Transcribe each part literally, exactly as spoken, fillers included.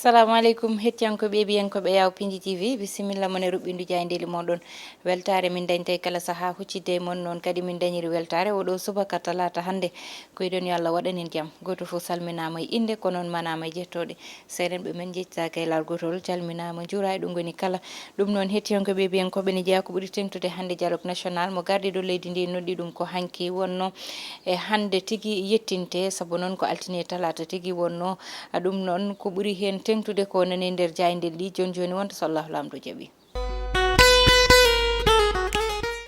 Salamu aleykum, hettiyankoɓe e biyankoɓe Yaw Pinji T V, bisimilla mon e ruɓɓindu jaayndeeli mon ɗon. Weltaare min dañtay kala sahaa huccidde e mon, noon kadi min dañiri weltaare oɗo subaka talaata hannde. Ko yiɗon yo Allah waɗanin jam. Gooto fof salminaama e innde, ko noon manaama e jettooɗe. Seerenɓe men njettitaaka e laawol gootol, calminaama, njuuraa e ɗum ngoni kala. Ɗum noon, hettiyankoɓe e biyankoɓe ne jeyaa ko ɓuri teŋtude hannde dialogue national mo gardiiɗo leydi ndi noddi ɗum ko hanki wonno e hannde tigi yettinte, sabu noon ko altine e talaata tigi wonno. A ɗum noon ko ɓuri heen teŋtude ko nani e nder jaaynde ndi. Jooni jooni wonta so Allahu Laamɗo jaɓi.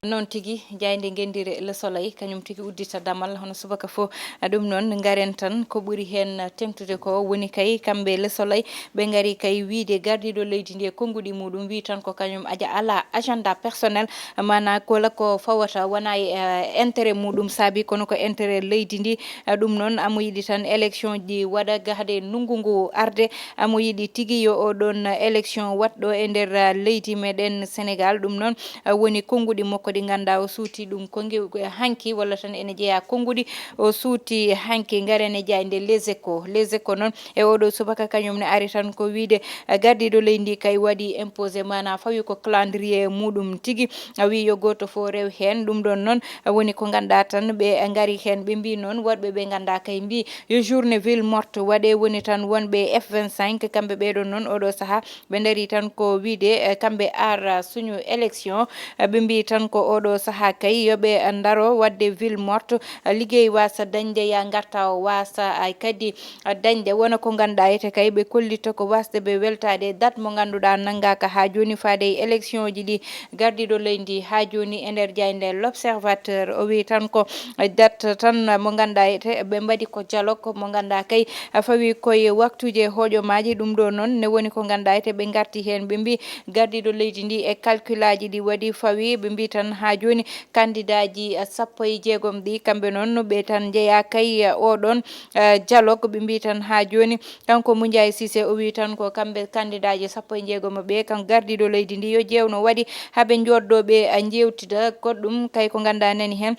Noon tigi, jaaynde ngenndire Le Soleil, kañum tigi uddita damal hono subaka fof. A ɗum noon, ngaren tan ko ɓuri heen teŋtude ko woni kay kamɓe Le Soleil, ɓe ngari kay wiyde gardiiɗo leydi ndi e konnguɗi muɗum, wi tan ko kañum aja alaa agenda personnel, maanaa ko la ko fawata wonaa e, eh, intérêt muɗum saabi, kono ko intérêt leydi ndi. Eh, ɗum noon, amo yiɗi tan élection ji waɗa ga hade ndunngu ngu arde, amo yiɗi tigi yo o ɗoon élection waɗɗo e nder, eh, leydi meɗen Sénégal. Ɗum noon, eh, woni konnguɗi makko ɗi ngannduɗaa o suuti ɗum konngi, eh, hanki, walla tan ene jeyaa konnguɗi o suuti hanki. Ngaren e jaaynde Les Échos. Les Échos noon, e oɗo subaka kañum ne ari tan ko wiyde, eh, gardiiɗo leydi ndi kay waɗi imposé, maanaa fawi ko calendrier muɗum tigi. A wi yo gooto fof rew heen. Ɗum ɗoon noon, eh, woni ko ngannduɗaa tan ɓe ngari heen. Ɓe mbi noon, woɗɓe ɓe ngannduɗaa kay mbi yo journée ville morte waɗe, woni tan wonɓe F vingt-cinq, kamɓe ɓee ɗoon noon oɗo sahaa ɓe ndarii tan ko wiyde, eh, kamɓe ara suñu élection. Eh, ɓe mbii tan ko oɗo sahaa kay yo ɓe ndaro waɗde ville morte, eh, liggey waasa dañde, ya ngarta o waasa, ay kadi, eh, dañde wona ko ngannduɗaa ete kay ɓe kollitta ko waasde ɓe weltaade e date mo ngannduɗaa nanngaaka haa jooni faade e élection ji ɗi. Gardiiɗo leydi haa jooni e nder jaaynde L'Observateur, o wii tan ko, eh, date tan mo ngannduɗaa ete ɓe mbaɗi ko dialogue mo ngannduɗaa kay, eh, fawi koye waktuuji e hojomaaji. Ɗum ɗo noon ne woni ko ngannduɗaa ete ɓe ngarti heen. Ɓe mbii gardiiɗo leydi ndi e calculaaji ɗi waɗi fawi, ɓe mbii tan haa jooni kandidaaji sappo e jeegom ɗi, kamɓe noon ɓe tan njeyaa kay, eh, oɗon, eh, dialogue. Ɓe mbii tan haa jooni kanko Moundiaye Cissé o wii tan ko kamɓe kandidaaji sappo e jeegom ɓe, kan gardiiɗo leydi ndi yo ƴeew no waɗi haa ɓe njooɗdoo ɓe, eh, njeewtida goɗɗum kay ko ngannduɗaa nani heen.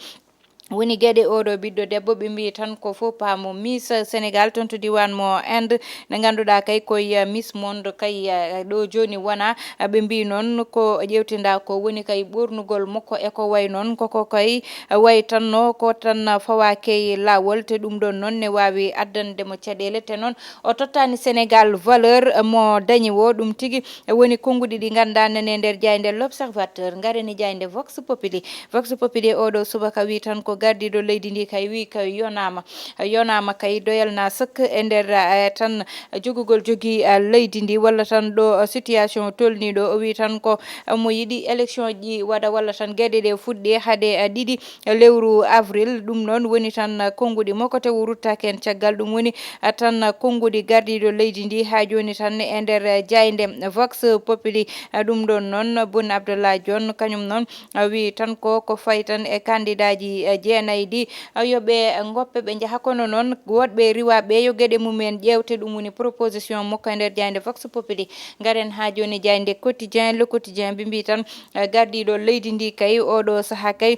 Woni geɗe oɗo ɓiɗɗo debbo, ɓe mbii tan ko fof paamo Miss Sénégal toon to diiwaan mo Inde, nde ngannduɗaa kay koye, eh, Miss Monde kay, eh, ɗo jooni wonaa. Eh, ɓe mbii noon ko ƴeewtinda ko woni kay ɓoornugol makko e ko way noon, koko kay, eh, way tan no ko tan fawaaki laawol, te ɗum ɗoon noon ne waawi addande mo caɗeele, te noon o tottaani Sénégal valeur, eh, mo dañi o. Ɗum tigi, eh, woni konnguɗi ɗi ngannduɗaa nani e nder jaaynde L'Observateur. Ngaren e jaaynde Vox Populi. Vox Populi oɗo subaka wi tan ko gardiiɗo leydi ndi kay wi kay yonaama, yonaama kay doyal na sëkk e nder, eh, tan jogugol jogi, eh, leydi ndi walla tan ɗo, eh, situation tolniiɗo. O wi tan ko, eh, mo yiɗi élection ji waɗa walla tan geɗe ɗe fuɗɗi hade, eh, ɗiɗi lewru avril. Ɗum noon woni tan konnguɗi makko te o ruttaaki heen caggal. Ɗum woni, eh, tan konnguɗi gardiiɗo leydi ndi haa jooni tan e nder, eh, jaaynde Vox Populi. Eh, ɗum ɗoon noon Boun Abdallah Dionne kañum noon, a wi tan ko, ko fayi tan e kandidaaji, eh, jeenayi ɗi, eh, yo ɓe ngoppe ɓe njaha, kono noon woɗɓe riwaaɓe yo geɗe mum en ƴeewte. Ɗum woni proposition makko e nder jaaynde Vox Populi. Ngaren haa jooni jaaynde Quotidien, Le Quotidien, ɓe mbii tan, eh, gardiiɗo leydi ndi kay oɗo sahaa kay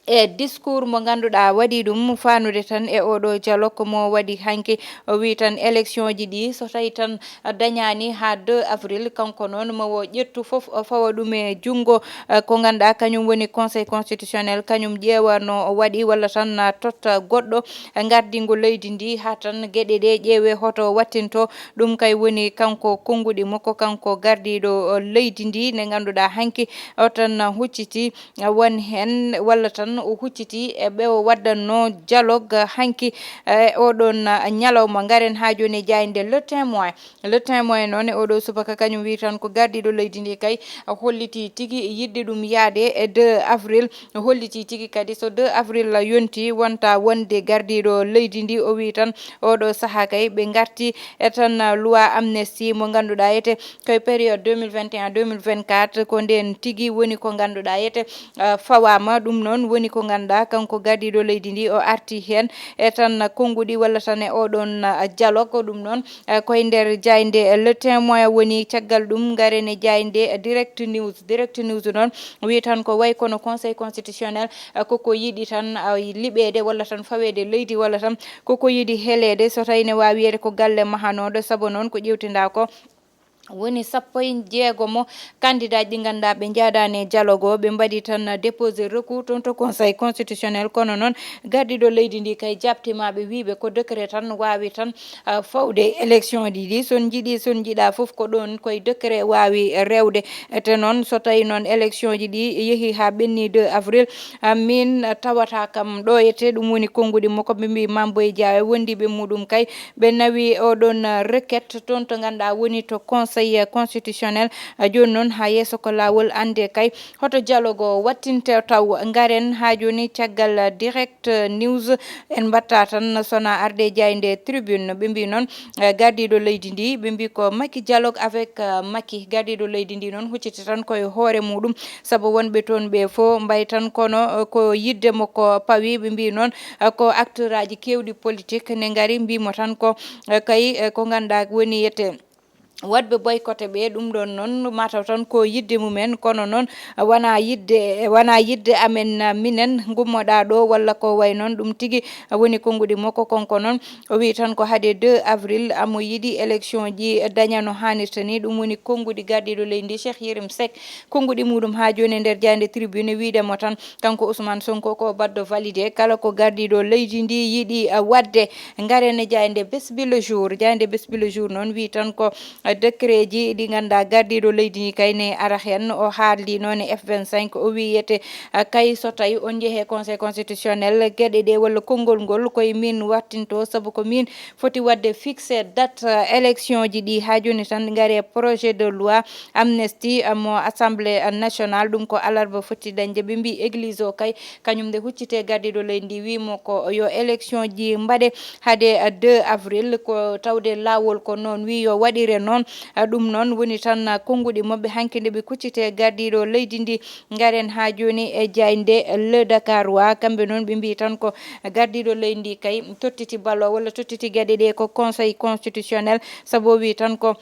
e discours mo ngannduɗaa waɗi ɗum faanude tan e oɗo dialogue mo waɗi hanki. O wi tan élection ji ɗi so tawi tan dañaani haa deux avril, kanko noon mo wo ƴettu fof o fawa ɗum e junngo, eh, ko ngannduɗaa kañum woni Conseil constitutionnel, kañum ƴeewa no o waɗi walla tan na totta goɗɗo, eh, ngardingo leydi ndi haa tan geɗe ɗe ƴeewe hoto wattinto. Ɗum kay woni kanko konnguɗi makko, kanko gardiiɗo, eh, leydi ndi nde ngannduɗaa hanki o tan hucciti won heen walla tan o hucciti e ɓe o waɗdanno dialogue hanki, eh, oɗon, eh, ñalawma. Ngaren haa jooni e jaaynde Le Témoin. Le Témoin noon e oɗo subaka kañum wi tan ko gardiiɗo leydi ndi kay holliti tigi yiɗde ɗum yaade e deux avril. Holliti tigi kadi so deux avril yonti wonta wonde gardiiɗo leydi ndi. O wi tan oɗo sahaa kay ɓe ngarti e tan loi amnesty mo ngannduɗaa ete koye période deux mille vingt et un deux mille vingt-quatre, ko ndeen tigi woni ko ngannduɗaa ete, eh, fawaama. Ɗum noon woni Ni ko ngannduɗaa kanko gardiiɗo leydi ndi o arti heen e tan konnguɗi walla tan e oɗon, ah, dialogue. Ɗum noon, ah, koye nder jaaynde Le Témoin woni. Caggal ɗum ngaren e jaaynde Direct News. Direct News noon wi tan ko way kono Conseil constitutionnel, ah, koko yiɗi tan, ah, liɓeede walla tan faweede leydi walla tan koko yiɗi heleede so tawi ne waawi wiyeede ko galle mahanooɗo. Sabu noon ko ƴeewtindaa ko woni sappo e jeegomo candidat ji ɗi ngannduɗaa ɓe njaadaani e dialogue o, ɓe mbaɗi tan déposé recours toon to Conseil constitutionnel. Kono noon gardiiɗo leydi ndi kay jaabtiima ɓe, wii ɓe ko décret tan waawi tan, ah, fawde élection ji ɗi. So on njiɗi, so on njiɗaa fof ko ɗoon koye décret waawi rewde. Te noon so tawi noon élection ji ɗi yehi haa ɓenni deux avril, ah, min tawata kam ɗo e te. Ɗum woni konnguɗi makko. Ɓe mbii Mame Boye Diao e wondiiɓe muɗum kay ɓe nawi oɗon, ah, requête toon to ngannduɗaa woni to Conseil constitutionnel. Ah, jooni noon haa yeeso ko laawol, annde kay hoto dialogue o wattinte taw. Ngaren haa jooni caggal Direct News, en mbaɗta tan sona arde jaaynde Tribune. Ɓe mbii noon, ah, gardiiɗo leydi ndi, ɓe mbii ko Macky, dialogue avec, ah, Macky. Gardiiɗo leydi ndi noon hucciti tan koye hoore muɗum, sabu wonɓe toon ɓe fof mbayi tan kono, ah, ko yidde mo ko pawi. Ɓe mbii noon, ah, ko acteur aji keewɗi politique ne ngari mbii mo tan ko, ah, kay, ah, ko ngannduɗaa woni yete waɗɓe boycotté ɓe. Ɗum ɗoon noon mataw tan ko yidde mumen, kono noon wona yidde, wona yidde amen, ah, minen ngummoɗaa ɗo walla ko way noon. Ɗum tigi woni konnguɗi makko. Kanko noon o wii tan ko hade deux avril amo yiɗi élection ji daña no haanirta ni. Ɗum woni konnguɗi gardiiɗo leydi ndi Cheikh Yérim Seck, konnguɗi muɗum haa jooni e nder jaaynde Tribune, wiide mo tan kanko Ousmane Sonko ko baɗɗo validé kala ko gardiiɗo leydi ndi yiɗi, ah, waɗde. Ngaren e jaaynde Bés Bi Le Jour. Jaaynde Bés Bi Le Jour noon wii tan ko, ah, décret ji ɗi ngannduɗaa gardiiɗo leydi ndi kay ne ara heen. O haaldi noon e F vingt-cinq, o wii yete, ah, kay so tawi on njehee Conseil constitutionnel, geɗe ɗe walla konngol ngol koye min wattinto, sabu ko min foti waɗde fixé date, ah, élection ji ɗi. Haa jooni tan ngare projet de loi amnistie, ah, mo Assemblée nationale, ɗum ko alarba foti dañde. Ɓe mbii église o kay kañum nde huccite gardiiɗo leydi ndi wii mo ko yo élection ji mbaɗe hade, ah, deux avril, ko tawde laawol ko noon wii yo waɗire noon. Ah, ɗum noon woni tan, ah, konnguɗi maɓɓe hanki nde ɓe kuccite gardiiɗo leydi ndi. Ngaren haa jooni e jaaynde Le Dakarois. Kamɓe noon ɓe mbii tan ko gardiiɗo leydi ndi kay tottiti balo walla tottiti geɗe ɗe ko Conseil constitutionnel, sabu o wii tan ko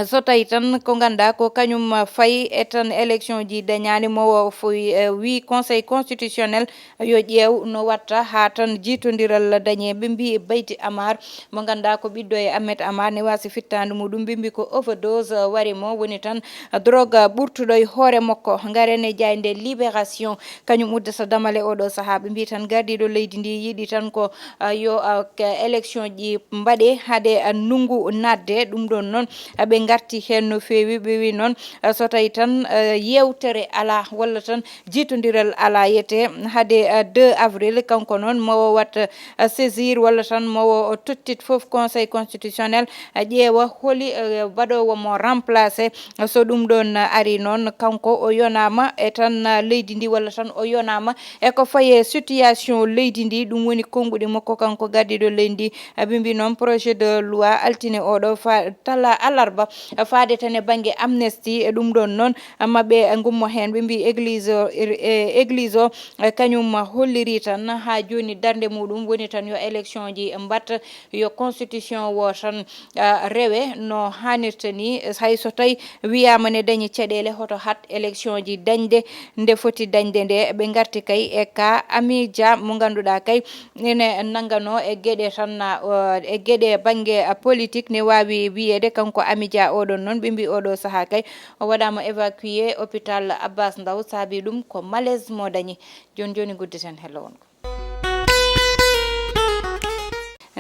so tawi tan ko ngannduɗaa ko kañum fayi e tan élection ji dañaani mo o foyi, eh, wii Conseil constitutionnel yo ƴeew no watta haa tan jiitondiral dañee. Ɓe mbii Bayti Amar mo ngannduɗaa ko ɓiɗɗo e Ahmed Amar ne waasi fittaandu muɗum. Ɓe mbii ko overdose wari mo, woni tan drogue ɓurtuɗo e hoore makko. Ngaren e jaaynde Libération, kañum uddata damal e oɗo sahaa. Ɓe mbii tan gardiiɗo leydi ndi yiɗi tan ko, ah, yo, ah, k-, élection ji mbaɗe hade, ah, ndunngu naatde. Ɗum ɗoon noon, ah, ɓe ngarti heen no feewi. Ɓe wii noon, ah, so tawi tan, ah, yeewtere alaa walla tan jiitondiral alaa yete hade, ah, deux avril, kanko noon mo o wat, ah, saisir walla tan mo o tottit fof Conseil constitutionnel, ah, ƴeewa holi, ah, baɗoowo mo remplacé. So ɗum ɗoon ari noon, kanko o yonaama e tan, ah, leydi ndi walla tan o yonaama e ko faye situation leydi ndi. Ɗum woni konnguɗi makko kanko gardiiɗo leydi ndi. Ah, ɓe mbii noon projet de loi altine oɗo fa-, tala alarba, ah, faade tan e bannge amnesty. E ɗum ɗoon noon, ah, maɓɓe ngummo heen. Ɓe mbii église o, e, e église o, eh, kañum holliri tan haa jooni darnde muɗum woni tan yo élection ji mbaɗ, yo constitution o tan, ah, rewe no haanirta ni. Hay so tawi wiyaama ne dañi caɗeele, hoto hat élection ji dañde nde foti dañde nde. Ɓe ngarti kay e ka Amy Dia mo ngannduɗaa kay ene nanngano e geɗe tan, ah, e geɗe bannge, ah, politique ne waawi wiyeede. Kanko Amy Dia oɗon noon, ɓe mbii oɗo sahaa kay o waɗaama évacué hôpital Abbas Ndao, saabi ɗum ko malaise mo dañi. Jooni jooni gudditen hello wongo.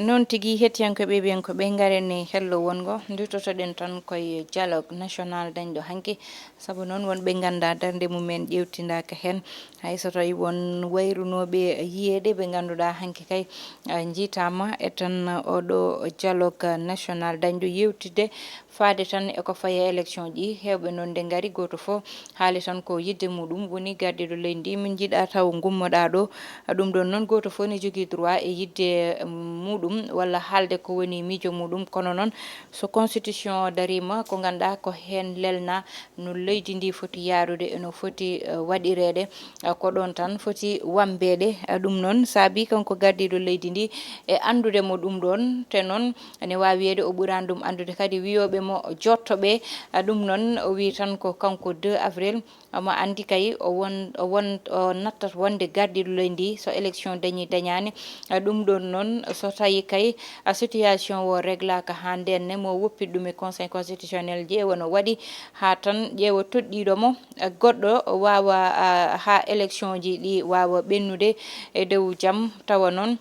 Noon tigi, hettiyankooɓe, ɓiyankooɓe, ngaren e hello wongo. Ndutotoɗen tan koye dialogue national dañɗo hanki, sabu noon wonɓe nganndaa darnde mumen ƴeewtindaaka heen. Hay so tawi won wayrunooɓe yiyeede ɓe ngannduɗaa hanki kay, ah, njiitaama e tan oɗo dialogue national dañɗo yeewtidde faade tan e ko faye élection ji. Heewɓe noon nde ngari, gooto fof haali tan ko yidde muɗum woni gardiiɗo leydi ndi. Min njiɗaa taw ngummoɗaa ɗo. Ɗum ɗoon noon gooto fof ne jogii droit e yidde, mm, muɗum. ɗum walla haalde ko woni miijo muɗum. Kono noon, so constitution o dariima, ko ngannduɗaa ko heen lelna no leydi ndi foti yaarude e no foti, eh, waɗireede. Eh, ko ɗoon tan foti wambeede. Eh, ɗum noon saabi kanko gardiiɗo leydi ndi e anndude mo ɗum ɗoon, te noon ene waawi wiyeede o ɓuraani ɗum anndude kadi wiyooɓe mo jotto ɓe. Eh, ɗum noon o wii tan ko kanko deux avril. Omo anndi kay o won, o won, o nattat wonde gardiiɗo leydi ndi so élection dañi dañaani. Eh, ɗum ɗoon noon so tawi kay a situation o reglaaka haa ndenne mo woppi ɗum e conseil constitutionnel ƴeewa no waɗi haa tan ƴeewa toɗɗiiɗo mo, eh, goɗɗo waawa, ah, haa élection ji ɗi waawa ɓennude e dow jam tawa noon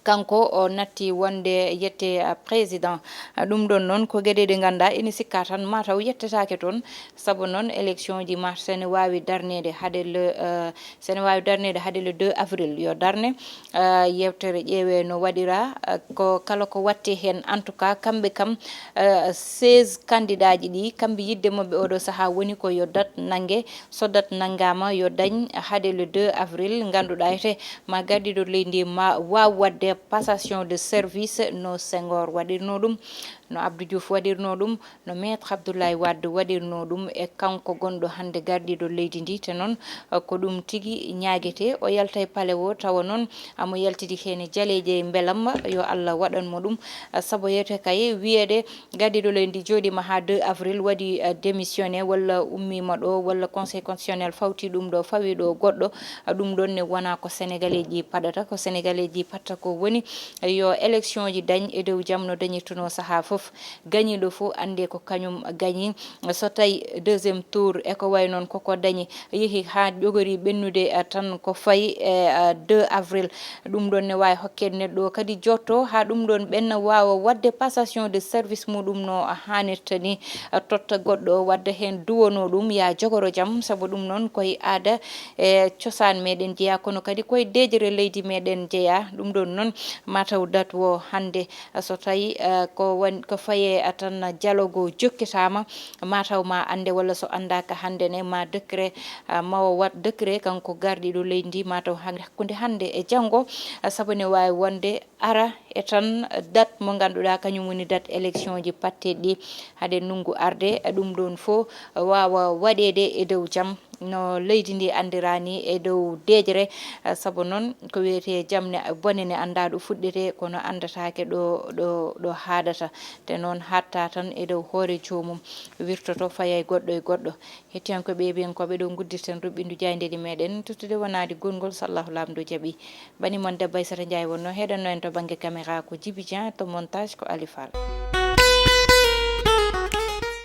kanko o natti wonde yette, ah, président. Ah, ɗum ɗoon noon ko geɗe ɗe ngannduɗaa ene sikka tan mataw yettetaake toon, sabu noon élection ji mars ene waawi darneede hade le, eh, so ene waawi darneede hade le deux avril yo darne, eh, yewtere ƴeewe no waɗira, eh, ko kala ko watti heen. En tout cas, kamɓe kam, eh, seize candidat ji ɗi, kamɓe yiɗde maɓɓe oɗo sahaa woni ko yo date nannge, so date nanngaama yo dañ hade le deux avril, ngannduɗaa ete ma gardiiɗo leydi ndi ma waaw waɗde passation de service no Senghor waɗirno ɗum, no Abdou Diouf waɗirno ɗum, no Maître Abdoulaye Wade waɗirno ɗum e kanko gonɗo hannde gardiiɗo leydi ndi. Te noon, eh, ko ɗum tigi ñaagetee. O yalta e palais o tawa noon amo yaltidi heen e jaleeje e mbelamma, yo Allah waɗan mo ɗum. Eh, sabu yete kay wiyeede gardiiɗo leydi ndi jooɗiima haa deux avril, waɗi, eh, démissionné walla ummiima ɗo, walla conseil constitutionnel fawti ɗum ɗo, fawi ɗo goɗɗo. Eh, ɗum ɗoon ne wonaa ko Sénégalais ji paɗata, ko Sénégalais ji patta ko woni, eh, yo élection ji dañ e dow jam no dañirtuno sahaa fof. Gañiiɗo fof anndi ko kañum gañi. So tawi deuxième tour e ko wayi noon koko dañi yehi haa ƴogori ɓennude, eh, tan ko fayi e, eh, deux avril. Ɗum ɗoon ne waawi hokkeede neɗɗo o kadi jotto haa ɗum ɗoon ɓenna waawa waɗde passation de service muɗum no haanirta ni, eh, totta goɗɗo o waɗda heen duwono ɗum ya jogoro jam, sabu ɗum noon koye aada e cosaan meɗen jeyaa, kono kadi koye deeƴre leydi meɗen jeyaa. Ɗum ɗoon noon mataw date o hannde, eh, so tawi, eh, ko wan-, ko faye, eh, tan jalogo jokkitaama, mataw ma annde walla so anndaaka hannde ne ma décret, eh, ma o waɗ décret kanko gardiiɗo leydi ndi mataw han-, hakkunde hannde e janngo, eh, sabu ne waawi wonde ara e tan date mo ngannduɗaa kañum woni date élection ji patteɗi ɗi hade ndunngu arde, eh, ɗum ɗoon fof waawa waɗeede e dow jam no leydi ndi anndiraani e dow deeƴre, eh, sabu noon ko wiyetee jam ne bone ne anndaa ɗo fuɗɗetee, kono anndataake ɗo, ɗo, ɗo haadata. Te noon haaɗta tan e dow hoore joomum, wirtoto faya e goɗɗo e goɗɗo. Hettiyankooɓe e ɓiyankooɓe, ɗo nguddirten ruɓɓindu jaayndeeji meɗen, tottude wonaade gongol so Allahu Laamɗo jaɓi. Bani mon debbo Aysata Njaay wonno heɗanno en to bannge caméra ko Djiby Dieng, to montage ko Ali Fall.